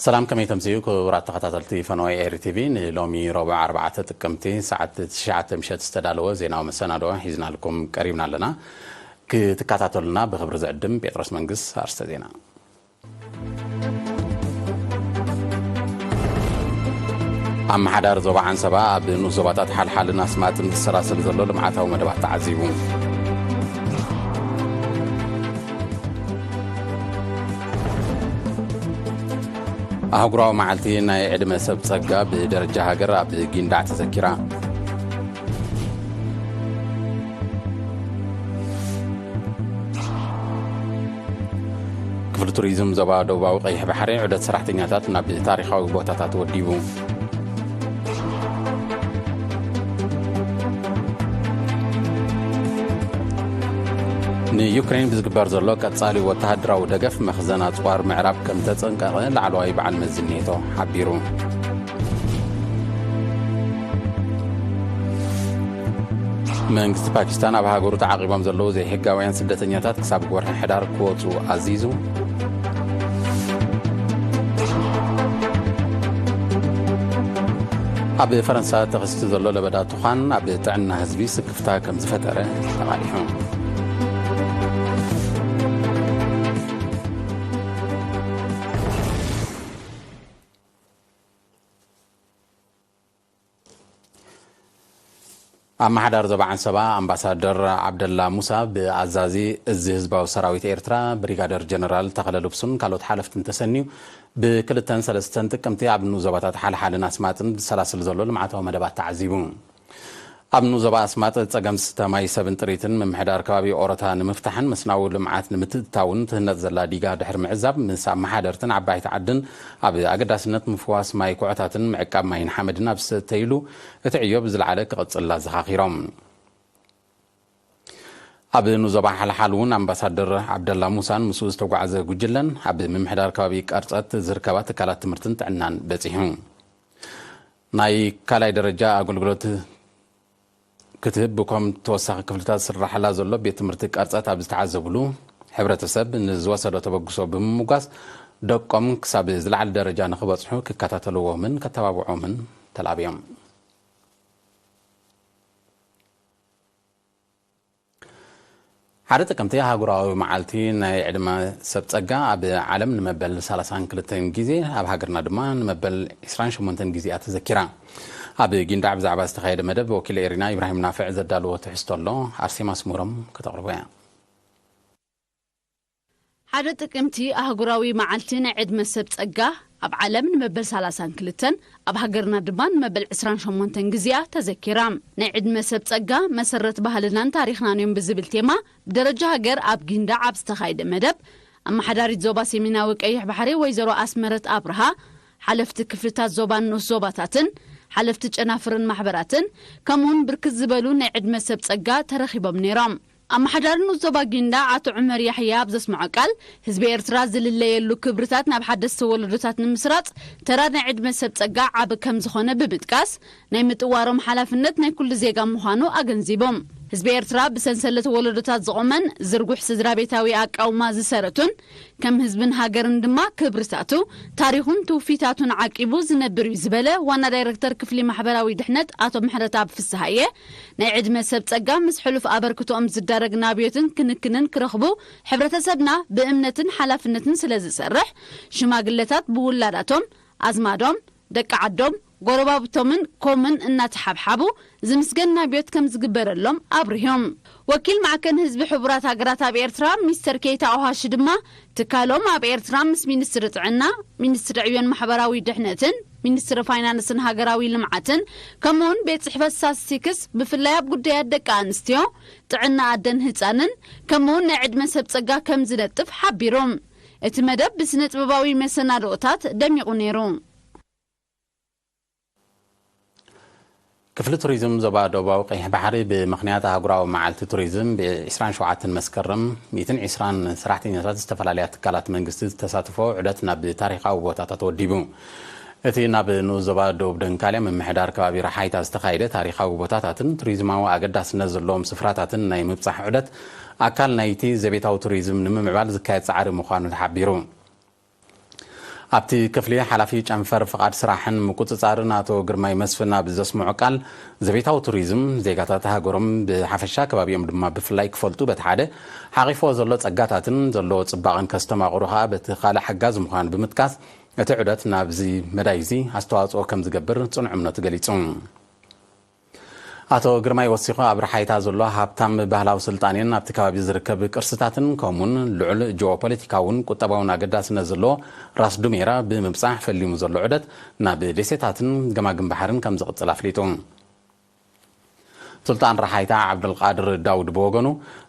ሰላም፣ ከመይ ተምስዩ ክቡራት ተኸታተልቲ ፈነወ ኤሪ ቲቪ? ንሎሚ ረቡዕ ኣርባዕተ ጥቅምቲ ሰዓት ትሽዓተ ምሸት ዝተዳለወ ዜናዊ መሰናዶ ሒዝናልኩም ቀሪብና ኣለና። ክትከታተሉና ብኽብሪ ዝዕድም ጴጥሮስ መንግስ። ኣርስተ ዜና። ኣመሓዳሪ ዞባ ዓንሰባ ኣብ ንኡስ ዞባታት ሓልሓልን ኣስማጥን ዝሰላሰል ዘሎ ልምዓታዊ መደባት ተዓዚቡ። ኣህጉራዊ መዓልቲ ናይ ዕድመ ሰብ ጸጋ ብደረጃ ሃገር ኣብ ጊንዳዕ ተዘኪራ። ክፍሊ ቱሪዝም ዞባ ደቡባዊ ቀይሕ ባሕሪ ዑደት ሰራሕተኛታት ናብ ታሪኻዊ ቦታታት ወዲቡ። ንዩክሬን ብዝግበር ዘሎ ቀጻሊ ወተሃደራዊ ደገፍ መኽዘን ኣጽዋር ምዕራብ ከም ተጸንቀቐ ላዕለዋይ በዓል መዚ ኔቶ ሓቢሩ። መንግስቲ ፓኪስታን ኣብ ሃገሩ ተዓቒቦም ዘለዉ ዘይሕጋውያን ስደተኛታት ክሳብ ወርሒ ሕዳር ክወጹ ኣዚዙ። ኣብ ፈረንሳ ተኸሲቱ ዘሎ ለበዳ ቱኻን ኣብ ጥዕና ህዝቢ ስክፍታ ከም ዝፈጠረ ተቓሊሑ። ኣመሓዳሪ ዞባ ዓንሰባ ኣምባሳደር ዓብደላ ሙሳ ብኣዛዚ እዚ ህዝባዊ ሰራዊት ኤርትራ ብሪጋደር ጀነራል ተኸለ ልብሱን ካልኦት ሓለፍትን ተሰንዩ ብክልተን ሰለስተን ጥቅምቲ ኣብ ንኡስ ዞባታት ሓልሓልን ኣስማጥን ዝሰላስል ዘሎ ልምዓታዊ መደባት ተዓዚቡ። ኣብ ንኡስ ዞባ ኣስማጥ ጸገም ስተ ማይ ሰብን ጥሪትን ምምሕዳር ከባቢ ኦሮታ ንምፍታሕን መስናዊ ልምዓት ንምትእትታውን ትህነጽ ዘላ ዲጋ ድሕሪ ምዕዛብ ምስ ኣመሓደርትን ዓባይቲ ዓድን ኣብ ኣገዳስነት ምፍዋስ ማይ ኩዖታትን ምዕቃብ ማይን ሓመድን ኣብ ዝሰተይሉ እቲ ዕዮ ብዝለዓለ ክቕጽል ኣዘኻኺሮም። ኣብ ንኡስ ዞባ ሓልሓል እውን ኣምባሳደር ዓብደላ ሙሳን ምስኡ ዝተጓዓዘ ጉጅለን ኣብ ምምሕዳር ከባቢ ቀርጸት ዝርከባ ትካላት ትምህርትን ጥዕናን በጺሑ። ናይ ካልኣይ ደረጃ ኣገልግሎት ክትህብ ብኮም ተወሳኺ ክፍልታት ዝስራሓላ ዘሎ ቤት ትምህርቲ ቀርጸት ኣብ ዝተዓዘብሉ፣ ሕብረተሰብ ንዝወሰዶ ተበግሶ ብምምጓስ ደቆም ክሳብ ዝለዓለ ደረጃ ንኽበጽሑ ክከታተልዎምን ከተባብዖምን ተላብዮም። ሓደ ጥቅምቲ ኣህጉራዊ መዓልቲ ናይ ዕድመ ሰብ ጸጋ ኣብ ዓለም ንመበል ሰላሳን ክልተን ግዜ፣ ኣብ ሃገርና ድማ ንመበል ዕስራን ሸሞንተን ግዜ እያ ተዘኪራ። ኣብ ጊንዳዕ ብዛዕባ ዝተኻየደ መደብ ወኪል ኤሪና ኢብራሂም ናፍዕ ዘዳለዎ ትሕዝቶ ኣሎ፣ ኣርሴማ ስሙሮም ከተቕርቦ እያ። ሓደ ጥቅምቲ ኣህጉራዊ መዓልቲ ናይ ዕድመ ሰብ ጸጋ ኣብ ዓለም ንመበል ሰላሳን ክልተን፣ ኣብ ሃገርና ድማ ንመበል ዕስራን ሸሞንተን ግዜኣ ተዘኪራ። ናይ ዕድመ ሰብ ጸጋ መሰረት ባህልናን ታሪኽናን እዮም ብዝብል ቴማ ብደረጃ ሃገር ኣብ ጊንዳዕ ኣብ ዝተኻየደ መደብ፣ ኣመሓዳሪት ዞባ ሰሜናዊ ቀይሕ ባሕሪ ወይዘሮ ኣስመረት ኣብርሃ፣ ሓለፍቲ ክፍልታት ዞባን ንኡስ ዞባታትን፣ ሓለፍቲ ጨናፍርን ማሕበራትን፣ ከምኡውን ብርክት ዝበሉ ናይ ዕድመ ሰብ ጸጋ ተረኺቦም ነይሮም። ኣመሓዳሪ ንኡስ ዞባ ጊንዳዕ ኣቶ ዑመር ያሕያ ኣብ ዘስምዖ ቃል፣ ህዝቢ ኤርትራ ዝልለየሉ ክብርታት ናብ ሓደስቲ ወለዶታት ንምስራጽ ተራ ናይ ዕድመ ሰብ ጸጋ ዓቢ ከም ዝኾነ ብምጥቃስ፣ ናይ ምጥዋሮም ሓላፍነት ናይ ኩሉ ዜጋ ምዃኑ ኣገንዚቦም። ህዝቢ ኤርትራ ብሰንሰለት ወለዶታት ዝቖመን ዝርጉሕ ስድራ ቤታዊ ኣቃውማ ዝሰረቱን፣ ከም ህዝብን ሃገርን ድማ ክብርታቱ፣ ታሪኹን ትውፊታቱን ዓቂቡ ዝነብር እዩ ዝበለ ዋና ዳይረክተር ክፍሊ ማሕበራዊ ድሕነት ኣቶ ምሕረተኣብ ፍስሃየ፣ ናይ ዕድመ ሰብ ጸጋ ምስ ሕሉፍ ኣበርክቶኦም ዝዳረግ ናብዮትን ክንክንን ክረኽቡ ሕብረተሰብና ብእምነትን ሓላፍነትን ስለ ዝሰርሕ፣ ሽማግለታት ብውላዳቶም፣ ኣዝማዶም፣ ደቂ ዓዶም፣ ጎረባብቶምን ኮምን እናተሓብሓቡ ዝምስገን ናብዮት ከም ዝግበረሎም ኣብሪሆም። ወኪል ማዕከን ህዝቢ ሕቡራት ሃገራት ኣብ ኤርትራ ሚስተር ኬይታ ኦሃሺ ድማ፣ ትካሎም ኣብ ኤርትራ ምስ ሚኒስትሪ ጥዕና፣ ሚኒስትሪ ዕዮን ማሕበራዊ ድሕነትን፣ ሚኒስትሪ ፋይናንስን ሃገራዊ ልምዓትን፣ ከምኡውን ቤት ጽሕፈት ስታስቲክስ ብፍላይ ኣብ ጉዳያት ደቂ ኣንስትዮ፣ ጥዕና ኣደን ህጻንን፣ ከምኡውን ናይ ዕድመ ሰብ ጸጋ ከም ዝነጥፍ ሓቢሩ። እቲ መደብ ብስነ ጥበባዊ መሰናድኦታት ደሚቑ ነይሩ። ክፍሊ ቱሪዝም ዞባ ደቡባዊ ቀይሕ ባሕሪ ብምኽንያት ኣህጉራዊ መዓልቲ ቱሪዝም ብ ዕስራን ሸውዓተን መስከረም ሚእትን ዕስራን ሰራሕተኛታት ዝተፈላለያ ትካላት መንግስቲ ዝተሳትፎ ዑደት ናብ ታሪኻዊ ቦታታት ወዲቡ። እቲ ናብ ንኡስ ዞባ ደቡብ ደንካልያ ምምሕዳር ከባቢ ረሓይታ ዝተኻየደ ታሪኻዊ ቦታታትን ቱሪዝማዊ ኣገዳስነት ዘለዎም ስፍራታትን ናይ ምብጻሕ ዑደት ኣካል ናይቲ ዘቤታዊ ቱሪዝም ንምምዕባል ዝካየድ ጻዕሪ ምዃኑ ተሓቢሩ። ኣብቲ ክፍሊ ሓላፊ ጨንፈር ፍቓድ ስራሕን ምቁጽጻርን ኣቶ ግርማይ መስፍን ኣብ ዘስምዖ ቃል፣ ዘቤታዊ ቱሪዝም ዜጋታት ሃገሮም ብሓፈሻ ከባቢኦም ድማ ብፍላይ ክፈልጡ በቲ ሓደ ሓቒፍዎ ዘሎ ጸጋታትን ዘለዎ ጽባቐን ከስተማቕሩ ከኣ በቲ ካልእ ሓጋዚ ምዃኑ ብምጥቃስ፣ እቲ ዑደት ናብዚ መዳይ እዚ ኣስተዋጽኦ ከም ዝገብር ጽኑዕ እምነቱ ገሊጹ። ኣቶ ግርማይ ወሲኹ፣ ኣብ ረሓይታ ዘሎ ሃብታም ባህላዊ ስልጣኔን ኣብቲ ከባቢ ዝርከብ ቅርስታትን ከምኡውን ልዑል ጂኦፖለቲካውን ቁጠባውን ኣገዳስነት ዘለዎ ራስ ዱሜራ ብምብጻሕ ፈሊሙ ዘሎ ዑደት ናብ ደሴታትን ገማግም ባሕርን ከም ዝቕጽል ኣፍሊጡ። ሱልጣን ረሓይታ ዓብደልቃድር ዳውድ ብወገኑ፣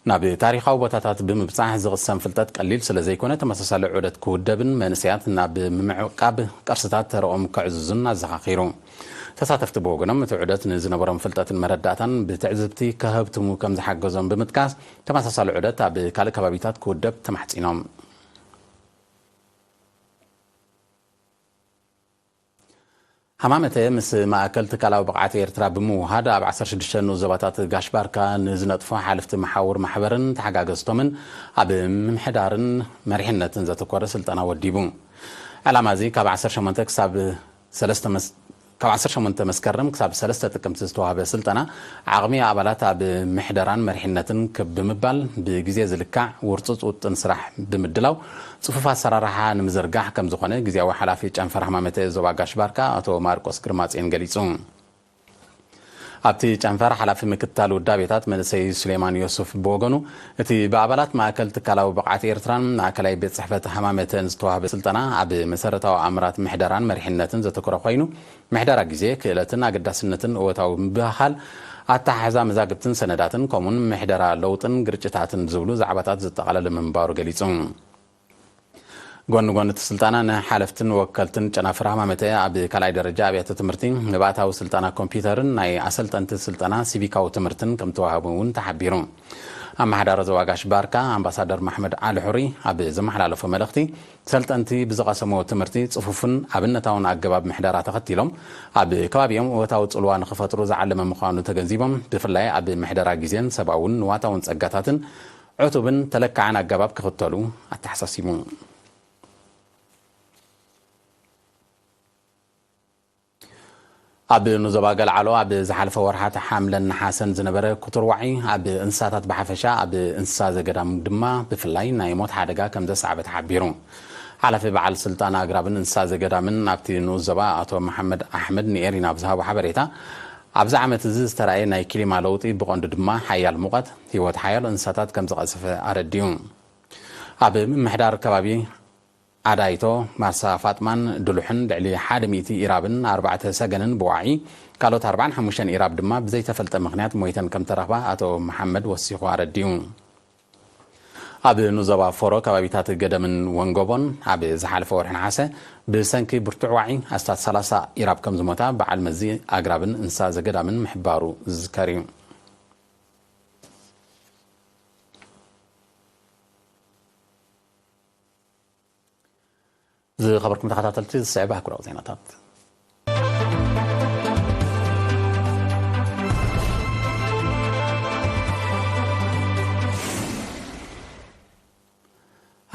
ናብ ታሪኻዊ ቦታታት ብምብጻሕ ዝቕሰም ፍልጠት ቀሊል ስለ ዘይኮነ፣ ተመሳሳሊ ዑደት ክውደብን መንእሰያት ናብ ምምዕቃብ ቅርስታት ተረኦም ከዕዝዙን ኣዘኻኺሩ። ተሳተፍቲ ብወገኖም፣ እቲ ዑደት ንዝነበሮም ፍልጠትን መረዳእታን ብትዕዝብቲ ከሀብትሙ ከም ዝሓገዞም ብምጥቃስ፣ ተመሳሳሊ ዑደት ኣብ ካልእ ከባቢታት ክውደብ ተማሕጺኖም። ሃማመተ ምስ ማእከል ትካላዊ ብቕዓት ኤርትራ ብምውሃድ፣ ኣብ ዓሰርተ ሽዱሽተ ንኡስ ዞባታት ጋሽ ባርካ ንዝነጥፉ ሓለፍቲ መሓውር ማሕበርን ተሓጋገዝቶምን ኣብ ምምሕዳርን መሪሕነትን ዘተኮረ ስልጠና ወዲቡ። ዕላማ እዚ ካብ ዓሰርተ ሸሞንተ ክሳብ ሰለስተ መስ-፣ ካብ ዓሰርተ ሸሞንተ መስከረም ክሳብ ሰለስተ ጥቅምቲ ዝተዋህበ ስልጠና፣ ዓቕሚ ኣባላት ኣብ ምሕደራን መሪሕነትን ክብ ብምባል፣ ብግዜ ዝልካዕ ውርጹጽ ውጥን ስራሕ ብምድላው፣ ጽፉፍ ኣሰራርሓ ንምዝርጋሕ ከም ዝኾነ ግዜያዊ ሓላፊ ጨንፈር ሃማመተ ዞባ ጋሽ ባርካ ኣቶ ማርቆስ ግርማጽዮን ገሊጹ። ኣብቲ ጨንፈር ሓላፊ ምክትታል ውዳቤታት መንእሰይ ሱሌማን ዮሱፍ ብወገኑ፣ እቲ ብኣባላት ማእከል ትካላዊ ብቕዓት ኤርትራን ማእከላይ ቤት ጽሕፈት ሃማመተን ዝተዋህበ ስልጠና ኣብ መሰረታዊ ኣምራት ምሕደራን መሪሕነትን ዘተኮረ ኮይኑ፣ ምሕደራ ግዜ፣ ክእለትን ኣገዳስነትን እወታዊ ምብህሃል ኣተሓሕዛ መዛግብትን ሰነዳትን፣ ከምኡውን ምሕደራ ለውጥን ግርጭታትን ዝብሉ ዛዕባታት ዘጠቓለለ ምንባሩ ገሊጹ። ጎኒ ጎኒ እቲ ስልጠና፣ ንሓለፍትን ወከልትን ጨናፍር ሃማመተ ኣብ ካልኣይ ደረጃ ኣብያተ ትምህርቲ ንባእታዊ ስልጠና ኮምፒውተርን ናይ ኣሰልጠንቲ ስልጠና ሲቪካዊ ትምህርትን ከም ተዋህቡ እውን ተሓቢሩ። ኣመሓዳሪ ዞባ ጋሽ ባርካ ኣምባሳደር ማሕመድ ዓሊ ሑሪ ኣብ ዘመሓላለፎ መልእኽቲ፣ ሰልጠንቲ ብዝቐሰምዎ ትምህርቲ ጽፉፍን ኣብነታውን ኣገባብ ምሕደራ ተኸቲሎም፣ ኣብ ከባቢኦም እወታዊ ጽልዋ ንኽፈጥሩ ዝዓለመ ምዃኑ ተገንዚቦም፣ ብፍላይ ኣብ ምሕደራ ግዜን ሰብኣውን ንዋታውን ጸጋታትን ዕቱብን ተለካዕን ኣገባብ ክኽተሉ ኣተሓሳሲቡ። ኣብ ኑዞባ ገልዓሎ ኣብ ዝሓለፈ ወርሓት ሓምለን ነሓሰን ዝነበረ ክቱር ዋዒ ኣብ እንስሳታት ብሓፈሻ፣ ኣብ እንስሳ ዘገዳም ድማ ብፍላይ ናይ ሞት ሓደጋ ከም ዘስዓበ ተሓቢሩ። ሓላፊ በዓል ስልጣን ኣግራብን እንስሳ ዘገዳምን ኣብቲ ንኡስ ዞባ ኣቶ መሓመድ ኣሕመድ ንኤሪና ብዝሃቦ ሓበሬታ፣ ኣብዚ ዓመት እዚ ዝተራእየ ናይ ክሊማ ለውጢ ብቐንዱ ድማ ሓያል ሙቐት ህይወት ሓያሎ እንስሳታት ከም ዝቐሰፈ ኣረዲኡ። ኣብ ምምሕዳር ከባቢ ኣዳይቶ፣ ማርሳ ፋጥማን ድሉሕን ልዕሊ ሓደ ሚእቲ ኢራብን ኣርባዕተ ሰገንን ብዋዒ፣ ካልኦት ኣርባዓን ሓሙሽተን ኢራብ ድማ ብዘይተፈልጠ ምኽንያት ሞይተን ከም ተረኽባ ኣቶ መሓመድ ወሲኹ ኣረዲኡ። ኣብ ንዞባ ፎሮ ከባቢታት ገደምን ወንጎቦን ኣብ ዝሓለፈ ወርሒ ነሓሰ ብሰንኪ ብርቱዕ ዋዒ ኣስታት ሰላሳ ኢራብ ከም ዝሞታ በዓል መዚ ኣግራብን እንስሳ ዘገዳምን ምሕባሩ ዝዝከር እዩ። ዝኸበርኩም ተኸታተልቲ፣ ዝስዕብ ኣህጉራዊ ዜናታት።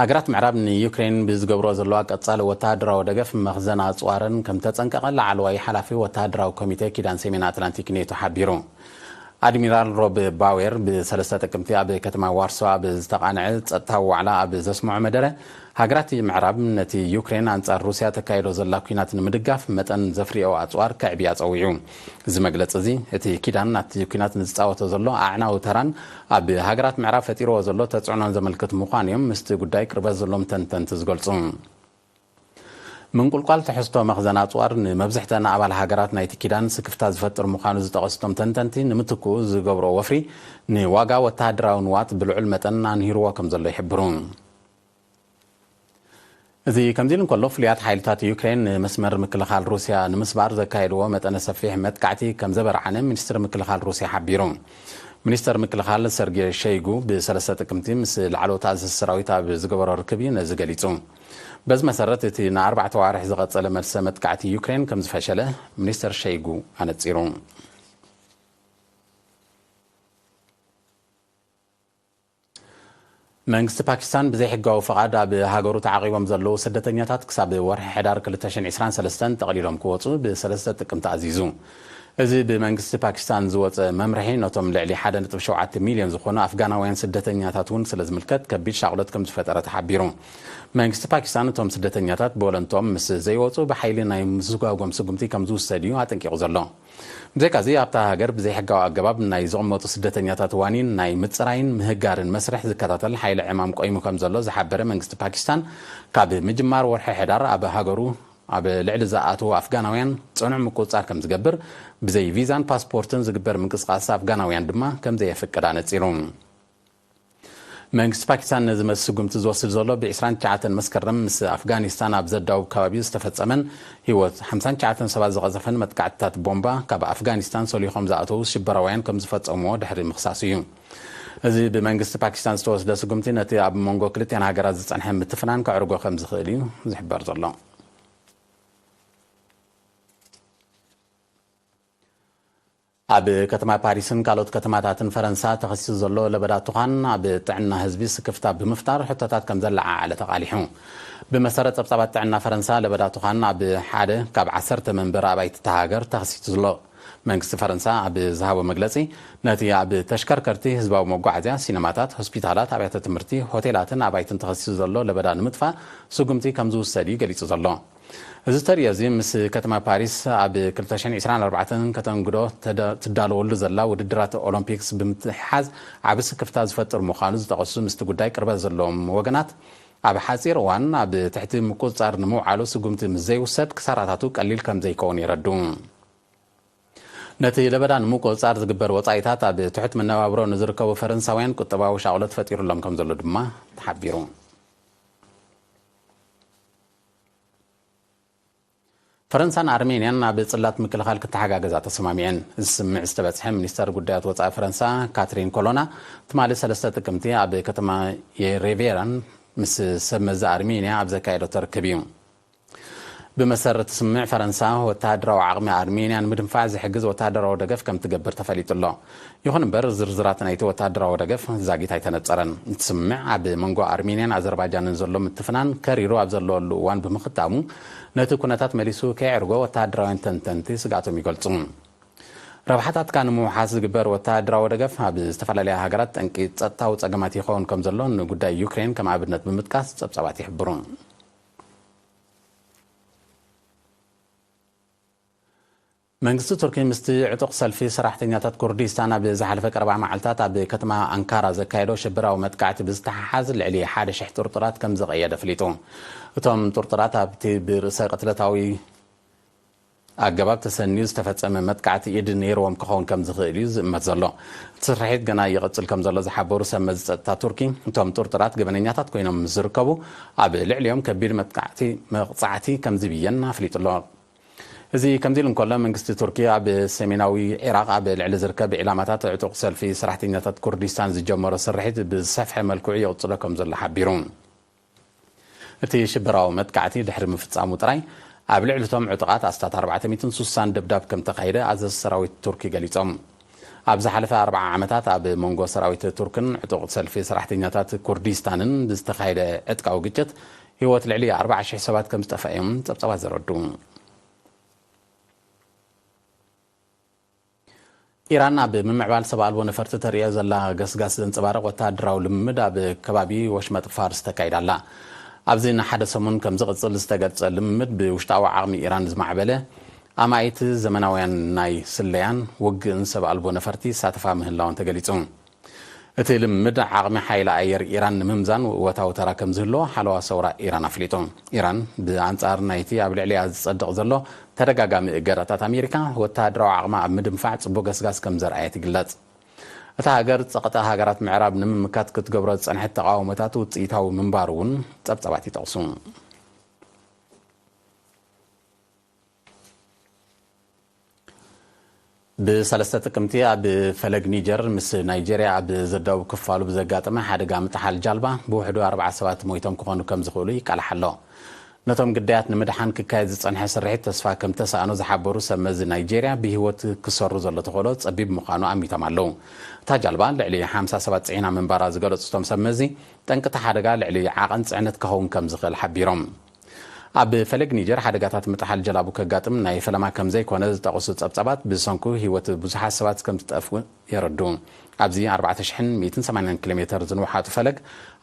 ሃገራት ምዕራብ ንዩክሬን ብዝገብሮ ዘለዋ ቀጻሊ ወተሃደራዊ ደገፍ መኽዘን ኣጽዋረን ከም ተጸንቀቐ ላዕለዋይ ሓላፊ ወተሃደራዊ ኮሚቴ ኪዳን ሰሜን ኣትላንቲክ ኔቶ ሓቢሩ። ኣድሚራል ሮብ ባዌር ብሰለስተ ጥቅምቲ ኣብ ከተማ ዋርሶ ኣብ ዝተቓንዐ ጸጥታዊ ዋዕላ ኣብ ዘስምዖ መደረ፣ ሃገራት ምዕራብ ነቲ ዩክሬን ኣንጻር ሩስያ ተካይዶ ዘላ ኲናት ንምድጋፍ መጠን ዘፍርዮ ኣጽዋር ከዕብያ ጸዊዑ። እዚ መግለጺ እዚ፣ እቲ ኪዳን ናብቲ ኲናት ንዝጻወቶ ዘሎ ኣዕናዊ ተራን ኣብ ሃገራት ምዕራብ ፈጢርዎ ዘሎ ተጽዕኖን ዘመልክት ምዃኑ እዮም ምስቲ ጉዳይ ቅርበት ዘሎም ተንተንቲ ዝገልጹ። ምንቁልቋል ትሕዝቶ መኽዘን ኣጽዋር ንመብዝሕተን ኣባል ሃገራት ናይቲ ኪዳን ስክፍታ ዝፈጥር ምዃኑ ዝጠቐሱ እቶም ተንተንቲ፣ ንምትክኡ ዝገብሮ ወፍሪ ንዋጋ ወተሃደራዊ ንዋት ብልዑል መጠን ኣንሂርዎ ከም ዘሎ ይሕብሩ። እዚ ከምዚ ኢሉ እንከሎ፣ ፍሉያት ሓይልታት ዩክሬን ንመስመር ምክልኻል ሩስያ ንምስባር ዘካየድዎ መጠነ ሰፊሕ መጥቃዕቲ ከም ዘበርዓነ ሚኒስትር ምክልኻል ሩስያ ሓቢሩ። ሚኒስተር ምክልኻል ሰርጌ ሸይጉ ብሰለስተ ጥቅምቲ ምስ ላዕለዎት ኣዘዝቲ ሰራዊት ኣብ ዝገበሮ ርክብ እዩ ነዚ ገሊጹ። በዚ መሰረት፣ እቲ ንኣርባዕተ ኣዋርሕ ዝቐጸለ መልሰ መጥቃዕቲ ዩክሬን ከም ዝፈሸለ ሚኒስተር ሸይጉ ኣነጺሩ። መንግስቲ ፓኪስታን ብዘይሕጋዊ ፍቓድ ኣብ ሃገሩ ተዓቒቦም ዘለዉ ስደተኛታት ክሳብ ወርሒ ሕዳር ክልተ ሽሕን ዕስራን ሰለስተን ጠቕሊሎም ክወፁ ብሰለስተ ጥቅምቲ ኣዚዙ። እዚ ብመንግስቲ ፓኪስታን ዝወፀ መምርሒ ነቶም ልዕሊ ሓደ ነጥቢ ሸውዓተ ሚልዮን ዝኾኑ ኣፍጋናውያን ስደተኛታት እውን ስለ ዝምልከት ከቢድ ሻቕሎት ከም ዝፈጠረ ተሓቢሩ። መንግስቲ ፓኪስታን እቶም ስደተኛታት ብወለንቶም ምስ ዘይወፁ ብሓይሊ ናይ ምስጓጎም ስጉምቲ ከም ዝውሰድ እዩ ኣጠንቂቑ ዘሎ። ብዘይካዚ ኣብታ ሃገር ብዘይሕጋዊ ኣገባብ ናይ ዝቕመጡ ስደተኛታት ዋኒን ናይ ምፅራይን ምህጋርን መስርሕ ዝከታተል ሓይሊ ዕማም ቆይሙ ከም ዘሎ ዝሓበረ መንግስቲ ፓኪስታን፣ ካብ ምጅማር ወርሒ ሕዳር ኣብ ሃገሩ ኣብ ልዕሊ ዝኣተዉ ኣፍጋናውያን ፅኑዕ ምቁፅፃር ከም ዝገብር፣ ብዘይ ቪዛን ፓስፖርትን ዝግበር ምንቅስቓስ ኣፍጋናውያን ድማ ከም ዘየፍቅድ ኣነፂሩ። መንግስቲ ፓኪስታን ነዚ ስጉምቲ ዝወስድ ዘሎ ብ ዕስራን ትሽዓተን መስከረም ምስ ኣፍጋኒስታን ኣብ ዘዳውብ ከባቢ ዝተፈጸመን ህይወት ሓምሳን ትሽዓተን ሰባት ዝቐዘፈን መጥቃዕትታት ቦምባ ካብ ኣፍጋኒስታን ሰሊኾም ዝኣተዉ ሽበራውያን ከም ዝፈጸምዎ ድሕሪ ምኽሳሱ እዩ። እዚ ብመንግስቲ ፓኪስታን ዝተወስደ ስጉምቲ ነቲ ኣብ መንጎ ክልቲኣን ሃገራት ዝጸንሐ ምትፍናን ከዕርጎ ከም ዝኽእል እዩ ዝሕበር ዘሎ። ኣብ ከተማ ፓሪስን ካልኦት ከተማታትን ፈረንሳ ተኸሲቱ ዘሎ ለበዳ ቱኻን ኣብ ጥዕና ህዝቢ ስክፍታ ብምፍጣር ሕቶታት ከም ዘለዓዓለ ተቓሊሑ። ብመሰረት ጸብጻባት ጥዕና ፈረንሳ፣ ለበዳ ቱኻን ኣብ ሓደ ካብ ዓሰርተ መንበሪ ኣባይቲ እታ ሃገር ተኸሲቱ ዘሎ። መንግስቲ ፈረንሳ ኣብ ዝሃቦ መግለጺ፣ ነቲ ኣብ ተሽከርከርቲ፣ ህዝባዊ መጓዓዝያ፣ ሲነማታት፣ ሆስፒታላት፣ ኣብያተ ትምህርቲ፣ ሆቴላትን ኣባይትን ተኸሲቱ ዘሎ ለበዳ ንምጥፋእ ስጉምቲ ከም ዝውሰድ እዩ ገሊጹ ዘሎ። እዚ ተርእዮ እዚ ምስ ከተማ ፓሪስ ኣብ ክልተ ሽሕን ዕስራን ኣርባዕተን ከተንግዶ ተደ-፣ ትዳለወሉ ዘላ ውድድራት ኦሎምፒክስ ብምትሕሓዝ ዓቢ ስክፍታ ዝፈጥር ምዃኑ ዝጠቐሱ ምስቲ ጉዳይ ቅርበት ዘለዎም ወገናት፣ ኣብ ሓጺር እዋን ኣብ ትሕቲ ምቁጽጻር ንምውዓሉ ስጉምቲ ምስ ዘይውሰድ ክሳራታቱ ቀሊል ከም ዘይከውን የረድኡ። ነቲ ለበዳ ንምቁጽጻር ዝግበር ወጻኢታት ኣብ ትሑት መነባብሮ ንዝርከቡ ፈረንሳውያን ቁጠባዊ ሻቕሎት ፈጢሩሎም ከም ዘሎ ድማ ተሓቢሩ። ፈረንሳን ኣርሜንያን ኣብ ጽላት ምክልኻል ክተሓጋገዛ ተሰማሚዐን። እዚ ስምምዕ ዝተበጽሐ ሚኒስተር ጉዳያት ወጻኢ ፈረንሳ ካትሪን ኮሎና ትማሊ ሰለስተ ጥቅምቲ ኣብ ከተማ የሬቬራን ምስ ሰብ መዚ ኣርሜንያ ኣብ ዘካየደቶ ርክብ እዩ። ብመሰረት እቲ ስምምዕ ፈረንሳ ወተሃደራዊ ዓቕሚ ኣርሜንያ ንምድንፋዕ ዝሕግዝ ወተሃደራዊ ደገፍ ከም ትገብር ተፈሊጡ ኣሎ። ይኹን እምበር ዝርዝራት ናይቲ ወተሃደራዊ ደገፍ ዛጊት ኣይተነጸረን። እቲ ስምምዕ ኣብ መንጎ ኣርሜንያን ኣዘርባይጃንን ዘሎ ምትፍናን ከሪሩ ኣብ ዘለወሉ እዋን ብምኽታሙ፣ ነቲ ኩነታት መሊሱ ከየዕርጎ ወተሃደራውያን ተንተንቲ ስግኣቶም ይገልጹ። ረብሓታትካ ንምውሓስ ዝግበር ወተሃደራዊ ደገፍ ኣብ ዝተፈላለያ ሃገራት ጠንቂ ጸጥታዊ ጸገማት ይኸውን ከም ዘሎ ንጉዳይ ዩክሬን ከም ኣብነት ብምጥቃስ ጸብጻባት ይሕብሩ። መንግስቲ ቱርኪ ምስቲ ዕጡቕ ሰልፊ ሰራሕተኛታት ኩርዲስታን ኣብ ዝሓለፈ ቀረባ መዓልታት ኣብ ከተማ ኣንካራ ዘካየዶ ሽበራዊ መጥቃዕቲ ብዝተሓሓዝ ልዕሊ ሓደ ሽሕ ጥርጡራት ከም ዘቐየደ ኣፍሊጡ። እቶም ጥርጡራት ኣብቲ ብርእሰ ቅትለታዊ ኣገባብ ተሰንዩ ዝተፈጸመ መጥቃዕቲ ኢድ ነይርዎም ክኸውን ከም ዝኽእል እዩ ዝእመት ዘሎ። እቲ ስርሒት ገና ይቕጽል ከም ዘሎ ዝሓበሩ ሰብ መዚ ጸጥታ ቱርኪ፣ እቶም ጥርጡራት ገበነኛታት ኮይኖም ምስ ዝርከቡ ኣብ ልዕሊኦም ከቢድ መጥቃዕቲ መቕጻዕቲ ከም ዝብየን ኣፍሊጡ ኣሎ። እዚ ከምዚ ኢሉ እንከሎ፣ መንግስቲ ቱርኪ ኣብ ሰሜናዊ ዒራቕ ኣብ ልዕሊ ዝርከብ ዒላማታት ዕጡቕ ሰልፊ ሰራሕተኛታት ኩርዲስታን ዝጀመሮ ስርሒት ብዝሰፍሐ መልክዑ ይቕጽሎ ከም ዘሎ ሓቢሩ። እቲ ሽበራዊ መጥቃዕቲ ድሕሪ ምፍጻሙ ጥራይ ኣብ ልዕሊ እቶም ዕጡቓት ኣስታት ኣርባዕተ ሚእትን ስሳን ደብዳብ ከም ተኻየደ ኣዘዝቲ ሰራዊት ቱርኪ ገሊጾም። ኣብ ዝሓለፈ ኣርብዓ ዓመታት ኣብ መንጎ ሰራዊት ቱርክን ዕጡቕ ሰልፊ ሰራሕተኛታት ኩርዲስታንን ብዝተኻየደ ዕጥቃዊ ግጭት ህይወት ልዕሊ ኣርብዓ ሽሕ ሰባት ከም ዝጠፍአ እዮም ጸብጻባት ዘረድኡ። ኢራን ኣብ ምምዕባል ሰብ ኣልቦ ነፈርቲ ተርእዮ ዘላ ገስጋስ ዘንጸባርቕ ወተሃደራዊ ልምምድ ኣብ ከባቢ ወሽመጥ ፋርስ ተካይዳ ኣላ። ኣብዚ ንሓደ ሰሙን ከም ዝቕጽል ዝተገልጸ ልምምድ ብውሽጣዊ ዓቕሚ ኢራን ዝማዕበለ ኣማኢት ዘመናውያን ናይ ስለያን ውግእን ሰብ ኣልቦ ነፈርቲ ይሳተፋ ምህላወን ተገሊጹ። እቲ ልምምድ ዓቕሚ ሓይሊ ኣየር ኢራን ንምምዛን እወታዊ ተራ ከም ዝህልዎ ሓለዋ ሰውራ ኢራን ኣፍሊጡ። ኢራን ብኣንጻር ናይቲ ኣብ ልዕሊኣ ዝጸድቕ ዘሎ ተደጋጋሚ እገዳታት ኣሜሪካ፣ ወተሃደራዊ ዓቕማ ኣብ ምድንፋዕ ጽቡቕ ገስጋስ ከም ዘርኣየት ይግለጽ። እታ ሃገር ጸቕጢ ሃገራት ምዕራብ ንምምካት ክትገብሮ ዝጸንሐት ተቓውሞታት ውጽኢታዊ ምንባሩ እውን ጸብጻባት ይጠቕሱ። ብሰለስተ ጥቅምቲ ኣብ ፈለግ ኒጀር ምስ ናይጄርያ ኣብ ዘዳውብ ክፋሉ ብዘጋጠመ ሓደጋ ምጥሓል ጃልባ ብውሕዱ ኣርባዓ ሰባት ሞይቶም ክኾኑ ከም ዝኽእሉ ይቃላሕ ኣሎ። ነቶም ግዳያት ንምድሓን ክካየድ ዝጸንሐ ስርሒት ተስፋ ከም ተሳእኖ ዝሓበሩ ሰብ መዚ ናይጄርያ፣ ብህይወት ክሰሩ ዘሎ ተኽእሎ ጸቢብ ምዃኑ ኣሚቶም ኣለዉ። እታ ጃልባ ልዕሊ ሓምሳ ሰባት ጽዒና ምንባራ ዝገለጹ እቶም ሰብ መዚ፣ ጠንቂ እቲ ሓደጋ ልዕሊ ዓቐን ጽዕነት ክኸውን ከም ዝኽእል ሓቢሮም። ኣብ ፈለግ ኒጀር ሓደጋታት ምጥሓል ጀላቡ ከጋጥም ናይ ፈለማ ከም ዘይኮነ ዝጠቐሱ ጸብጻባት፣ ብሰንኩ ህይወት ብዙሓት ሰባት ከም ዝጠፍኡ የረድኡ። ኣብዚ ኣርባዕተ ሽሕን ሚእትን ሰማንያን ኪሎ ሜተር ዝንውሓጡ ፈለግ፣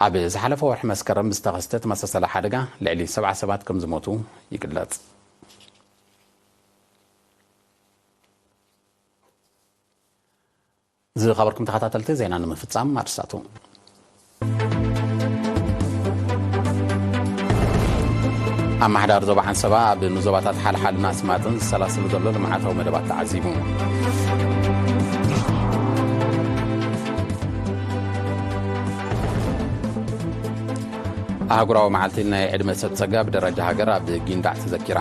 ኣብ ዝሓለፈ ወርሒ መስከረም ዝተኸስተ ተመሳሳሊ ሓደጋ ልዕሊ ሰብዓ ሰባት ከም ዝሞቱ ይግለጽ። ዝኸበርኩም ተኸታተልቲ፣ ዜና ንምፍጻም ኣርስታቱ። ኣመሓዳሪ ዞባ ዓንሰባ ኣብ ንዞባታት ሓልሓልን ኣስማጥን ዝሰላሰሉ ዘሎ ልምዓታዊ መደባት ተዓዚቡ። ኣህጉራዊ መዓልቲ ናይ ዕድመ ሰብ ጸጋ ብደረጃ ሃገር ኣብ ጊንዳዕ ተዘኪራ።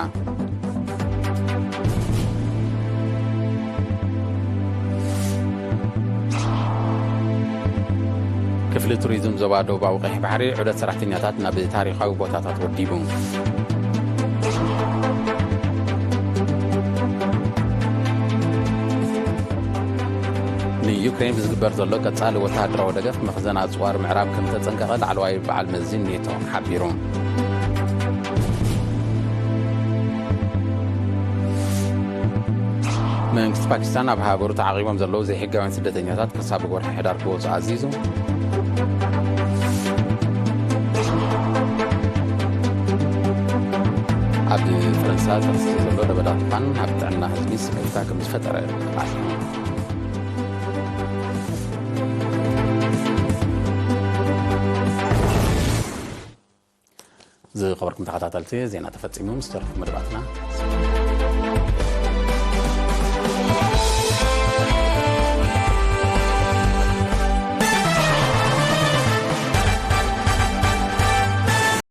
ክፍሊ ቱሪዝም ዞባ ደቡባዊ ቀይሕ ባሕሪ ዑደት ሰራሕተኛታት ናብ ታሪኻዊ ቦታታት ወዲቡ። ንዩክሬን ብዝግበር ዘሎ ቀጻሊ ወተሃደራዊ ደገፍ፣ መኽዘን ኣጽዋር ምዕራብ ከም ተጸንቀቐ ላዕለዋይ በዓል መዚ ኔቶ ሓቢሩ። መንግስቲ ፓኪስታን ኣብ ሃገሩ ተዓቒቦም ዘለዉ ዘይሕጋውያን ስደተኛታት ክሳብ ወርሒ ሕዳር ክወጹ ኣዚዙ። ኣብ ፈረንሳ ተኸሲቱ ዘሎ ለበዳ ቱፋን ኣብ ጥዕና ህዝቢ ስክፍታ ከም ዝፈጠረ ተቓሊዑ። ዝኸበርኩም ተኸታተልቲ፣ ዜና ተፈጺሙ። ምስ ተረፉ መደባትና